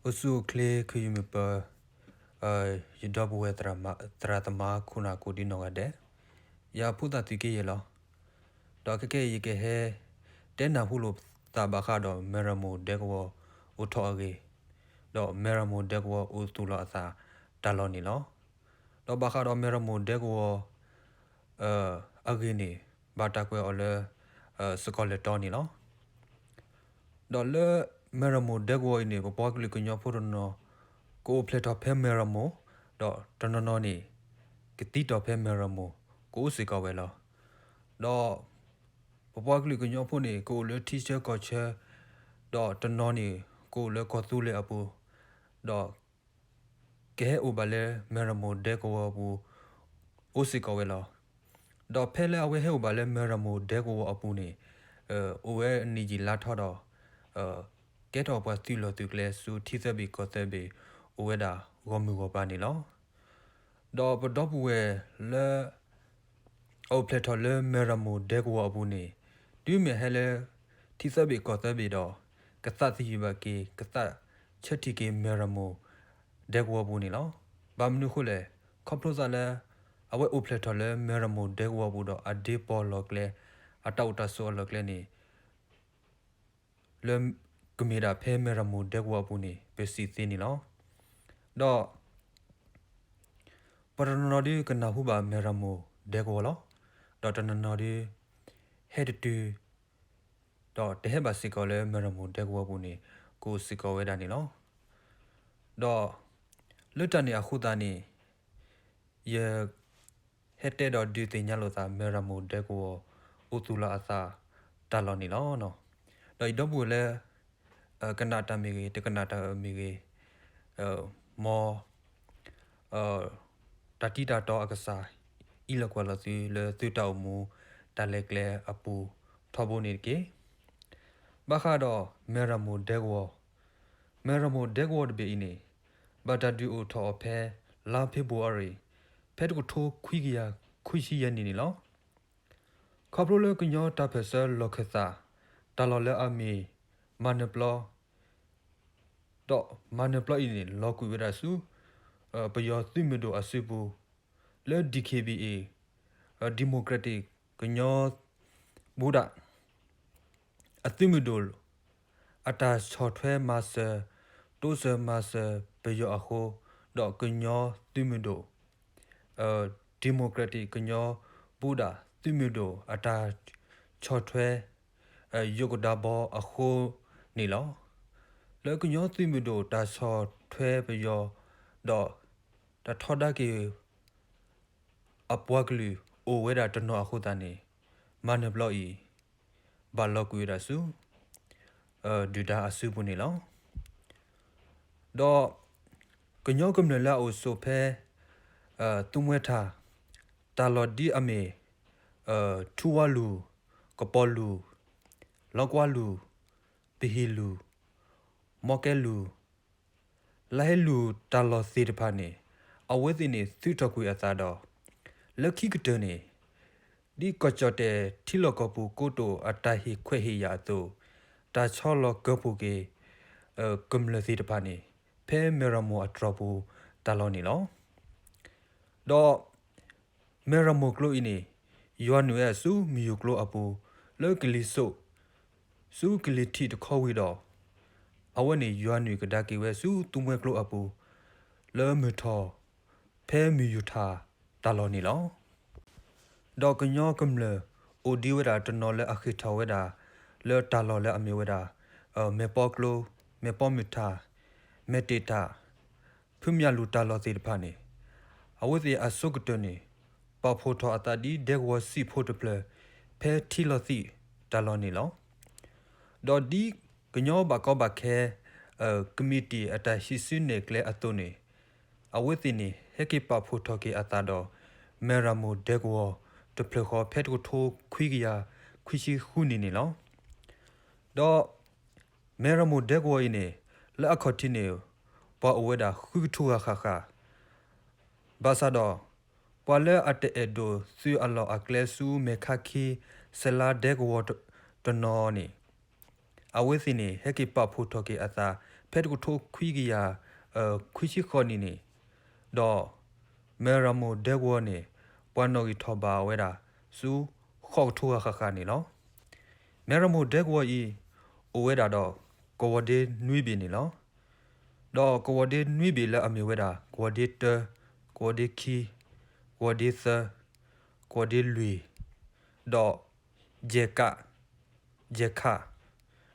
အိၣ်ဆူၣ်အိၣ်ချ့ ခုယမုၢ်ပၢၤ, ယဒီပုၢ်ဝဲၢ် သရၣ်သမါခိၣ်နၢ်ကိးဒံနီၢ်ဂၤဒဲး, ယဖိသၣ်သုးက့ယဲၢ်လီၤ. ဒီးခဲကနံၣ်အံၤယကဟဲတဲနၢ်ဟူလိာ်သးဘၣ်ဃးဒီး မဲၢ်ရမိၢ်ဒဲကဝီၤအိၣ်ထီၣ်အဂ့ၢ်, ဒီးမဲၢ်ရမိၢ်ဒဲကဝီၤအိၣ်သူၣ်လီၤအသးတၢ်လီၢ်န့ၣ်လီၤ. ဒီးဘၣ်ဃးဒီးမဲၢ်ရမိၢ်ဒဲကဝီၤ အဂ့ၢ်န့ၣ် ဘၣ်တၢ်ကွဲးအီၤလၢ စကီၤလဲၣ်တီန့ၣ်လီၤ. ဒီးလၢမဲၢ်ရမိၢ်ဒဲကဝီၤအံၤန့ၣ် ပပှၤကလုာ်ကညီဖိတနီၤ ကအိၣ်ဖျဲၣ်ထီၣ်ဖဲမဲၢ်ရမိၢ်, ဒီးတနီၤနီၤန့ၣ် ကသံတီၢ်ဖဲမဲၢ်ရမိၢ် ကအိၣ်စ့ၢ်ကီးဝဲလီၤ. ဒီးပပှၤကလုာ်ကညီဖိန့ၣ် ကအိၣ်လၢထံဆၢကီၢ်ဆၢ, ဒီးတနီၤန့ၣ် ကအိၣ်လၢကီၢ်သူလ့ၤအပူၤ, ဒီး ကဟဲအိၣ်ဘၣ်လၢမဲၢ်ရမိၢ်ဒဲကဝီၤအပူၤ အိၣ်စ့ၢ်ကီးဝဲလီၤ. ဒီးဖဲလၢအဝဲဟဲအိၣ်ဘၣ်လၢမဲၢ်ရမိၢ်ဒဲကဝီၤအပူၤန့ၣ် အိၣ်ဝဲနံၣ်ယံာ်လါထီဒီး ကဲထီၣ်ပှၤသုးလီၢ်သုးကျဲဆူထံသၢဘ့ၣ်ကီၢ်သၢဘ့ၣ် အိၣ်ဝဲဒၣ်ဂီၢ်မုၢ်ဂီၢ်ပၤန့ၣ်လီၤ. ဒီးပဒီပုၢ်ဝဲၢ်လၢ အအိၣ်ဖျဲၣ်ထီၣ်လၢမဲၢ်ရမိၢ်ဒဲကဝီၤအပူၤန့ၣ် တုၤမ့ၢ်ဟဲလၢထံသၢဘ့ၣ်ကီၢ်သၢဘ့ၣ်ဒီး ကသးသယုၢ်ဘၣ်က့ၤ ကသးဆၢထံၣ်က့ၤမဲၢ်ရမိၢ်ဒဲကဝီၤအပူၤန့ၣ်လီၤ. ဘၣ်မနုၤအဃိလဲၣ်, ခီဖျိသးလၢ အဝဲအိၣ်ဖျဲၣ်ထီၣ်လၢမဲၢ်ရမိၢ်ဒဲကဝီၤအပူၤဒီး အဒ့ပီၢ်လီၢ်ကျဲ အတၢ်အိၣ်တၢ်ဆိးအလီၢ်ကျဲန့ၣ် လၢကမ့ၢ်ဒၣ်ဖဲမဲၢ်ရမိၢ်ဒဲကဝီၤအပူၤန့ၣ် ပစံးသ့န့ၣ်လီၤ. ဒီး ပှၤတနီၤနီၤဒုးကနၢ်ဟူဘၣ်မဲၢ်ရမိၢ်ဒဲကဝီၤလီၤ. ဒီးတနီၤနီၤဒုး ဟဲတတုၤ ဒီးတဟဲဘၣ်စ့ၢ်ကီးလၢမဲၢ်ရမိၢ်ဒဲကဝီၤအပူၤန့ၣ် ကအိၣ်စ့ၢ်ကီးဝဲဒၣ်န့ၣ်လီၤ. ဒီး လၢတၢ်န့ၣ်အဃိသတးန့ၣ် ယ ဟဲတဲဒီးဒုးသ့ၣ်ညါလိာ်သး မဲၢ်ရမိၢ်ဒဲကဝီၤ အိၣ်သူၣ်လီၤအသးတၢ်လီၢ်န့ၣ်လီၤ. ဒီးယဒီပုၢ်ဝဲၢ်လၢ ကနၣ်တၢ်မ့ၢ်ဂ့ၤ တကနၣ်တၢ်မ့ၢ်ဂ့ၤ, မ် တၢ်တံၤတၢ်တီအကစၢ် အံးလီၤကွၢ်လီၤသုလၢသုတၢ်အိၣ်မူ တၢ်လဲၤကျဲအပူၤထီဘိန့ၣ်တက့ၢ်. ဘၣ်ဃးဒီးမဲၢ်ရမိၢ်ဒဲကဝီၤ, မဲၢ်ရမိၢ်ဒဲကဝီၤတဘ့ၣ်အံၤန့ၣ် ဘၣ်တၢ်ဒုးအိၣ်ထီၣ်အီၤဖဲ လါဖ့ဘြူၤအါရံၤ ဖဲတကထိခွံကယၤခွံဆံယဲၢ်နံၣ်န့ၣ်လီၤ. ခီဖျိလၢကညီတၢ်ပၢၢ်ဆၢလီၢ်ခၢၣ်သး တၢ်လီၢ်လၢအမ့ၢ် မၤနၢၤပျီ ဒီးမၤနၢၤပျီအံၤန့ၣ် လီၤကွံာ်ဝဲဒၣ်ဆူ ပယီၤသုးမုၢ်ဒိၣ်အစုပူၤ လၢ DKBA Democratic ကညီ ဘူးဒး အသုးမုၢ်ဒိၣ် အတၢ်ဆီၣ်ထွဲမၤစၢၤ တိစၢၤမၤစၢၤပယီၤအဃိ ဒီးကညီသုးမုၢ်ဒိၣ် Democratic ကညီဘူးဒးသုးမုၢ်ဒိၣ် အတၢ်ဆီၣ်ထွဲ ယိးကဒါဘီအဃိန့ၣ်လီၤ. လၢကညီသုးမုၢ်ဒိၣ်တၢ်ဆီၣ်ထွဲပယီၤ ဒီးတၢ်ထီဒါက့ၤ အပှၤကလုာ်အိၣ်ဝဲဒၣ်တနီၤအဃိသတးန့ၣ် မၤနၢၤပျီအံၤ ဘၣ်လီၤကွံာ်ဝဲဒၣ်ဆူ ဒုၣ်ဒါအစုပူၤန့ၣ်လီၤ. ဒီးကညီကမျၢၢ်လၢအအိၣ်ဆိးဖဲ သူမွဲထၣ် တၢ်လီၢ်ဒ်အမ့ၢ် ထူဝါလူၢ်, ကပီၤလူၢ်, လီကွါလူၢ်, ပဟံၣ်လူၢ်, မီကဲလူၢ်, လါဟဲလူၢ်တၢ်လီၢ်သ့ၣ်တဖၣ်န့ၣ် အဝဲသ့ၣ်န့ၣ်သုးထီၣ်ကွံာ်အသးဒီး လၢခံကတၢၢ်န့ၣ် ဒ်ကီၢ်ကၠီၣ်တဲၣ်ထံလီၢ်ကီၢ်ပူၤကိတိာ်အတၢ်ဟ့ၣ်ခွဲးဟ့ၣ်ယာ်အသိး တၢ်ဆီလီၤကၢဖှိၣ်က့ၤ ကမျၢၢ်သ့ၣ်တဖၣ်န့ၣ် ဖဲမဲၢ်ရမိၢ်အတြီၤပူၤတၢ်လီၢ်န့ၣ်လီၤ. ဒီး မဲၢ်ရမိၢ်ကျိအံၤန့ၣ် ယွၤနုာ်ဝဲဆူမုၢ်ယူၢ်ကျိအပူၤ လၢကလံၤစိး ဆူကလံၤထံးတခီဝံၤဒီး အဝဲန့ၣ်ယွၤနုာ်ကဒါက့ၤဝဲဆူသူမွဲကျိအပူၤ လၢမုၢ်ထီၣ် ဖဲမုၢ်ယူၢ်ထၣ်တၢ်လီၢ်န့ၣ်လီၤ. ဒီးကညီကမျၢၢ်အိၣ်ဒံးဝဲဒၣ်တနီၤလၢအဃ့ၢ်ထီၣ်ဝဲဒၣ် လၢတၢ်လီၢ်လၢအမ့ၢ်ဝဲဒၣ် မဲၢ်ပီကျိ, မဲၢ်ပီမုၢ်ထၣ်, မဲၢ်တ့ၢ်တၣ်, ဖုမၠၣ်လူၢ်တၢ်လီၢ်သ့ၣ်တဖၣ်န့ၣ် အဝဲသ့ၣ်အဆိကတၢၢ်န့ၣ် ပာ်ဖှိၣ်ထီၣ်အသးဒ်ဒဲကဝီၤစံၣ်ဖှိၣ်တဖျၢၣ် ဖဲထံလီၤသံးတၢ်လီၢ်န့ၣ်လီၤ. ဒီးဒ်ကညီဘၣ်ကီဘၣ်ခဲ ကမံးတံာ်အတၢ်ဟံးစုနဲၣ်ကျဲအသိးန့ၣ် အဝဲသ့ၣ်န့ၣ် ဟဲက့ၤပာ်ဖှိၣ်ထီၣ်က့ၤအသးဒီး မဲၢ်ရမိၢ်ဒဲကဝီၤတဖျၢၣ်ဃီ ဖဲတကထိခွံကယၤခွံဆံဃုနံၣ်န့ၣ်လီၤ. ဒီး မဲၢ်ရမိၢ်ဒဲကဝီၤအံၤန့ၣ် လၢအခီၣ်ထံးန့ၣ် ပှၤအိၣ်ဝဲဒၣ်ဃုကထိဂၤဃၣ်ဃၣ် ဘၣ်ဆၣ်ဒီး ပှၤလၢအတအဲၣ်ဒိးသုးအလီၢ်အကျဲဆူမဲၢ်ခါခံ စဲးလါဒဲကဝီၤတနီၤန့ၣ် အဝဲသ့ၣ်န့ၣ် ဟဲက့ၤပာ်ဖှိၣ်ထီၣ်က့ၤအသး ဖဲတကထိခွံကယၤ ခွံဆံဃိးနံၣ်န့ၣ်, ဒီး မဲၢ်ရမိၢ်ဒဲကဝီၤန့ၣ် ပှၤနီၣ်ဂံၢ်ထီၣ်ဘၣ်ဝဲဒၣ် ဆူဃိးကထိဃၣ်ဃၣ်ဃၣ်န့ၣ်လီၤ. မဲၢ်ရမိၢ်ဒဲကဝီၤအံၤ အိၣ်ဝဲဒၣ်ဒီး ကဝီၤဒ့နွံဘ့ၣ်န့ၣ်လီၤ. ဒီးကဝီၤဒ့နွံဘ့ၣ်လၢအမ့ၢ်ဝဲဒၣ် ကဝီၤဒ့တၢ, ကဝီၤဒ့ခံ, ကဝီၤဒ့သၢ, ကဝီၤဒ့လွံၢ်, ဒီး ယဲၢ်ကး, ယဲၢ်ခး,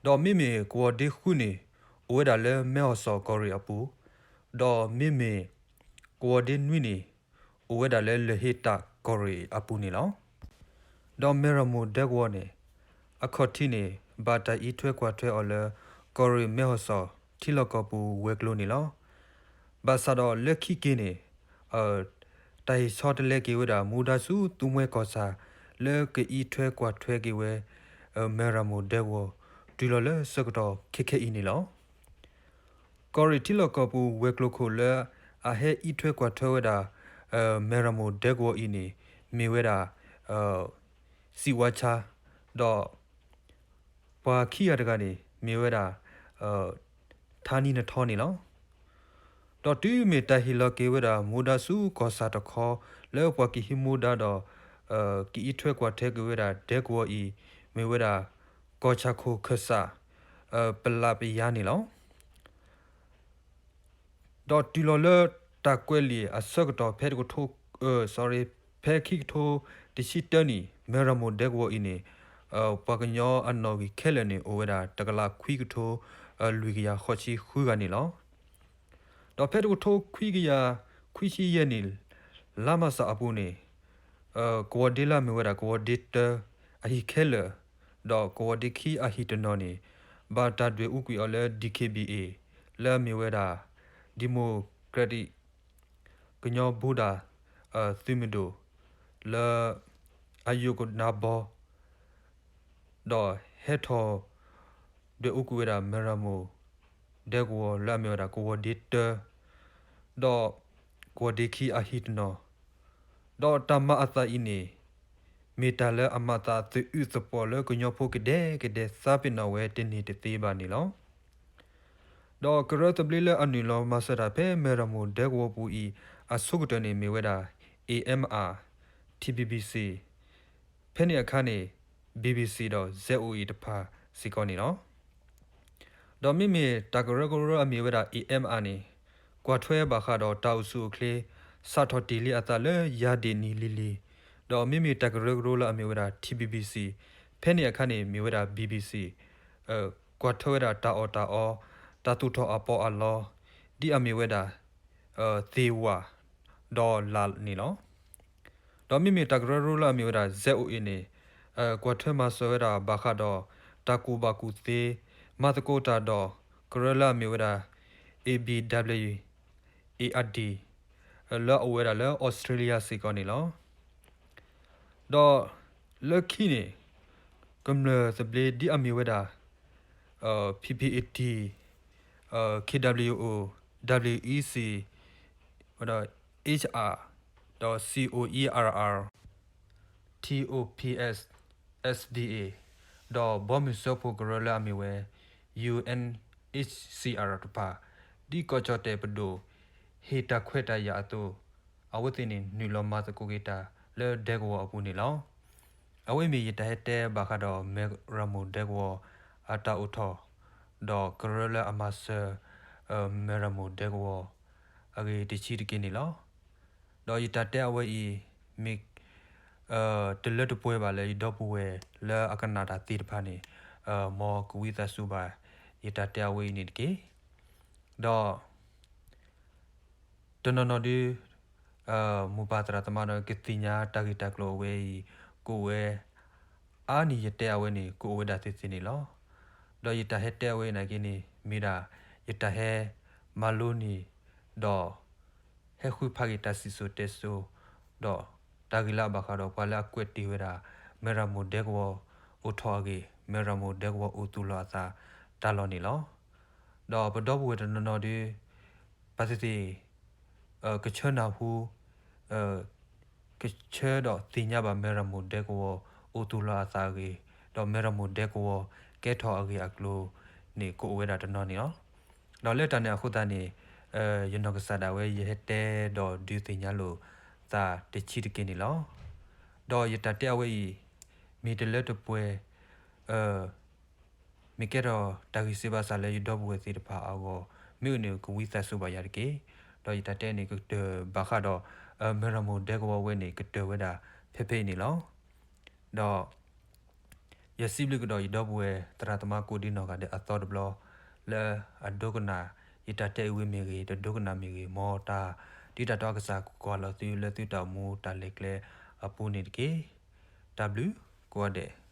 ဒီးမ့မ့ၢ်ကဝီၤဒ့ဃုန့ၣ် အိၣ်ဝဲဒၣ်လၢမဲၢ်ဟီၣ်စီၣ်ကီၢ်ရ့ၣ်အပူၤ, ဒီးမ့မ့ၢ်ကဝီၤဒ့နွံန့ၣ် အိၣ်ဝဲဒၣ်လၢလၢၢ်ဟ့တၢ်ကီၢ်ရ့ၣ်အပူၤန့ၣ်လီၤ. ဒီးမဲၢ်ရမိၢ်ဒဲကဝီၤန့ၣ် အခီၣ်ထံးန့ၣ် ဘၣ်တၢ်အံးထွဲကွၢ်ထွဲအီၤလၢ ကီၢ်ရ့ၣ်မဲၢ်ဟီၣ်စီၣ်ထံလီၢ်ကီၢ်ပူၤဝဲၤကျိၤန့ၣ်လီၤ. ဘၣ်ဆၣ်ဒီးလၢခံက့ၤန့ၣ် တၢ်ဟ့ၣ်ဆီတလဲက့ၤဝဲဒၣ် မူဒါဆူသူမှဲကီၢ်ဆၣ် လၢကအံးထွဲကွၢ်ထွဲက့ၤဝဲ မဲၢ်ရမိၢ်ဒဲကဝီၤ တုၤလီၤလၢဆၢကတီၢ်ခဲခဲအံၤန့ၣ်လီၤ. ကီၢ်ရ့ၣ်ထံလီၢ်ကီၢ်ပူၤဝဲၤကျိၤခိၣ်လၢ အဟဲအံးထွဲကွၢ်ထွဲဝဲဒၣ် မဲၢ်ရမိၢ်ဒဲကဝီၤအံၤန့ၣ် မ့ၢ်ဝဲဒၣ် စံးဝါဆါ, ဒီး ပှၤခံဂၤတဂၤန့ၣ် မ့ၢ်ဝဲဒၣ် ထါနံနထီန့ၣ်လီၤ. ဒီးတုၤမ့ၢ်တၢ်ဟ့ၣ်လီၤက့ၤဝဲဒၣ် မူဒါဆူကီၢ်ဆၣ်တခီ လၢပှၤကဟံးမူဒါဒီး ကအံးထွဲကွၢ်ထွဲက့ၤဝဲဒၣ်ဒဲကဝီၤအံၤ မ့ၢ်ဝဲဒၣ် ကီၢ်ဆၣ်ခိၣ်ခၢၣ်စး ပလးပယါန့ၣ်လီၤ. ဒီးတုၤလီၤလၢတၢ်ကွဲးလံာ်အဆၢကတီၢ်ဖဲတကထိ, ဖဲခံကထိတဆံတၢနံၣ် မဲၢ်ရမိၢ်ဒဲကဝီၤအံၤန့ၣ် ပှၤကညီအနီၣ်ဂံၢ်ခဲလၢာ်န့ၣ် အိၣ်ဝဲဒၣ်တကလးခွံကထိ လွံၢ်ကယၤဃိးဆံဃုဂၤန့ၣ်လီၤ. ဒီးဖဲတကထိခွံကယၤခွံဆံယဲၢ်နံၣ် လါမၢ်ၡးအပူၤန့ၣ် ကဝီၤဒ့လၢအမ့ၢ်ဝဲဒၣ်ကဝီၤဒ့တၢအဟံၣ်ခဲလၢာ် ဒီးကဝီၤဒ့ခံအဟံၣ်တနီၤန့ၣ် ဘၣ်တၢ်ဒွဲၣ်အူကွံာ်အီၤလၢ DKBA လၢအမ့ၢ်ဝဲဒၣ် Democratic ကညီဘူဒၣ်သုးမုၢ်ဒိၣ် လၢအယိာ်ကနါဘီ ဒီးဟဲထီၣ်ဒွဲၣ်အူကွံာ်ဝဲဒၣ် မဲၢ်ရမိၢ်ဒဲကဝီၤလၢအမ့ၢ်ဝဲဒၣ်ကဝီၤဒ့တၢ ဒီးကဝီၤဒ့ခံအဟံၣ်တနီၤ, ဒီးတၢ်မၤအသးအံၤန့ၣ် မ့ၢ်တၢ်လၢအမၤသးသုးအုးသပှီၤလၢကညီဖိကဒဲကဒဲသးပ့ၤနီၣ်ဝဲတန့ၢ်တသ့ဘၣ်န့ၣ်လီၤ. ဒီးကရၢသဘျ့လၢအနုာ်လီၤမၤစၢၤတၢ်ဖဲမဲၢ်ရမိၢ်ဒဲကဝီၤပူၤအံၤ အဆိကတၢၢ်န့ၣ်မ့ၢ်ဝဲဒၣ် AMR, TBBC, ဖဲန့ၣ်အခါန့ၣ် BBC ဒီး ZOA တဖၣ်စ့ၢ်ကီးန့ၣ်လီၤ. ဒီးမ့မ့ၢ်တၢ်ကရၢကရိအမ့ၢ်ဝဲဒၣ် AMR န့ၣ် ကွၢ်ထွဲဘၣ်ဃးဒီးတၢ်အိၣ်ဆူၣ်အိၣ်ချ့ စးထီၣ်တ့ၢ်လံအသးလၢယၤဒ့ၣ်နံၤလံၤလံၤ, ဒီးမ့မ့ၢ်တၢ်ကရၢကရိလၢအမ့ၢ်ဝဲဒၣ် TBBC, ဖဲန့ၣ်အခါန့ၣ်မ့ၢ်ဝဲဒၣ် BBC, ကွၢ်ထွဲဝဲဒၣ်တၢ်အီၣ်တၢ်အီ, တၢ်သူၣ်ထီၣ်အပီးအလီ, ဒ်အမ့ၢ်ဝဲဒၣ် သ့ၣ်ဝၣ် ဒီးလၣ်န့ၣ်လီၤ. ဒီးမ့မ့ၢ်တၢ်ကရၢကရိလၢအမ့ၢ်ဝဲဒၣ် ZOA န့ၣ် ကွၢ်ထွဲမၤစၢၤဝဲဒၣ်ဘၣ်ဃးဒီး တၢ်ကူၣ်ဘၣ်ကူၣ်သ့, မၤသကိးတၢ်ဒီး ကရၢလၢအမ့ၢ်ဝဲဒၣ် ABWAD လၢအအိၣ်ဝဲဒၣ်လၢအီစထြ့လယါစ့ၢ်ကီးန့ၣ်လီၤ. ဒီးလၢခံန့ၣ် ကမျၢၢ်သဘျ့ဒ်အမ့ၢ်ဝဲဒၣ် PPAD, KWO, WEC, ဒီး HR, ဒီး COERR, TOPS, SDA, ဒီးဘီမုၢ်စၢဖှိၣ်ကရၢလၢအမ့ၢ်ဝဲ UNHCR တဖၣ် ဒ်ကီၢ်ကၠီၣ်တဲၣ်ပဒိၣ် ဟ့ၣ်တၢ်ခွဲးတၢ်ယာ်အသိး အဝဲသ့ၣ်န့ၣ် နုာ်လီၤမၤသကိးက့ၤတၢ်လၢဒဲကဝီၤအပူၤန့ၣ်လီၤ. အဝဲအံၤမ့ၢ်ယတၢ်ဟဲတဲဘၣ်ဃးဒီး မဲၢ်ရမိၢ်ဒဲကဝီၤအတၢ်အိၣ်ထီၣ် ဒီးကရၢလၢအမၤစၢၤ မဲၢ်ရမိၢ်ဒဲကဝီၤအဂ့ၢ်တဆံးတက့ၢ်န့ၣ်လီၤ. ဒီးယတၢ်တဲအဝဲအံၤ မ့ၢ် တလၢတပှဲၤဘၣ်လၢ ယဒီပုၢ်ဝဲၢ်လၢအကနၣ်တၢ်သ့ၣ်တဖၣ်န့ၣ် မ်ကဝံသးစူၤဘၣ် ယတၢ်တဲအဝဲအံၤန့ၣ်တက့ၢ်. ဒီး တနီၤနီၤဒု မိၢ်ပၢ်သရၣ်သမါဒီး ကသ့ၣ်ညါတၢ်ဂ့ၢ်တၢ်ကျိၤအဝဲအံၤ ကအိၣ်ဝဲ အါန့ၢ်ယတဲအဝဲန့ၣ် ကအိၣ်ဝဲဒၣ်သ့ၣ်သ့ၣ်န့ၣ်လီၤ. ဒီးယတၢ်ဟဲတဲအဝဲအံၤနာ်က့န့ၣ် မ့ၢ်ဒၣ် ယတၢ်ဟဲမၤလိန့ၢ် ဒီး ဟဲဃုဖးက့ၤတၢ်စံၣ်စိၤတဲစိၤ ဒီးတၢ်ဂ့ၢ်လၢအဘၣ်ဃးဒီးပှၤလၢအကွဲးတ့ၢ်ဝဲဒၣ် မဲၢ်ရမိၢ်ဒဲကဝီၤအိၣ်ထီၣ်အဂ့ၢ် မဲၢ်ရမိၢ်ဒဲကဝီၤအိၣ်သူၣ်လီၤအသးတၢ်လီၢ်န့ၣ်လီၤ. ဒီးပဒီပုၢ်ဝဲၢ်တနီၤနီၤဒု ဘၣ်သ့ၣ်သ့ၣ် ကဆၢနၢ်ဟူ ကဆၢဒီးသ့ၣ်ညါဘၣ် မဲၢ်ရမိၢ်ဒဲကဝီၤအိၣ်သူၣ်လီၤအသးအဂ့ၢ် ဒီးမဲၢ်ရမိၢ်ဒဲကဝီၤကဲထီၣ်အဂ့ၢ်အကျိၤန့ၣ် ကအိၣ်ဝဲဒၣ်တနီၤန့ၣ်လီၤ. ဒီးလၢတၢ်န့ၣ်အဃိသတးန့ၣ် ယနီၢ်ကစၢ်ဒၣ်ဝဲ ယဟဲတဲဒီးဒုးသ့ၣ်ညါလိာ်သးတဆံးတက့ၢ်န့ၣ်လီၤ. ဒီးယတၢ်တဲအဝဲအံၤ မ့ၢ်တလၢတပှဲၤ မ့ၢ်ကဲထီၣ်တၢ်ဂံၢ်စၢ်ဘါစၢ်လၢယဒီပုၢ်ဝဲၢ်သ့ၣ်တဖၣ်အဂီၢ် မ့ၢ်အိၣ်န့ၣ် ကဝံသးစူၤဘၣ်ယၤတက့ၢ်. ဒီးယတၢ်တဲန့ၣ်ကတၢၢ်ဘၣ်ဃးဒီး မဲၢ်ရမိၢ်ဒဲကဝီၤဝဲန့ၣ် ကတၢၢ်ဝဲဒၣ်ဖဲဖဲအံၤန့ၣ်လီၤ. ဒီး ယစံးဘျုးကဒီးယဒီပုၢ်ဝဲၢ်သရၣ်သမါကိးဒံနီၢ်ဂၤဒဲးအသီတဘျီ လၢအဒိကနၣ်ယတၢ်တဲအဝဲမ့ၢ်ဂ့ၤ တဒိကနၣ်မ့ၢ်ဂ့ၤ မ်တၢ် ဒ်တၢ်တီကစၢ်ကွၢ်လီၤသုလၢသုတၢ်အိၣ်မူတၢ်လဲၤကျဲအပူၤန့ၣ်တက့ၢ်. တၢ်ဘျုးကိးဂၤဒဲး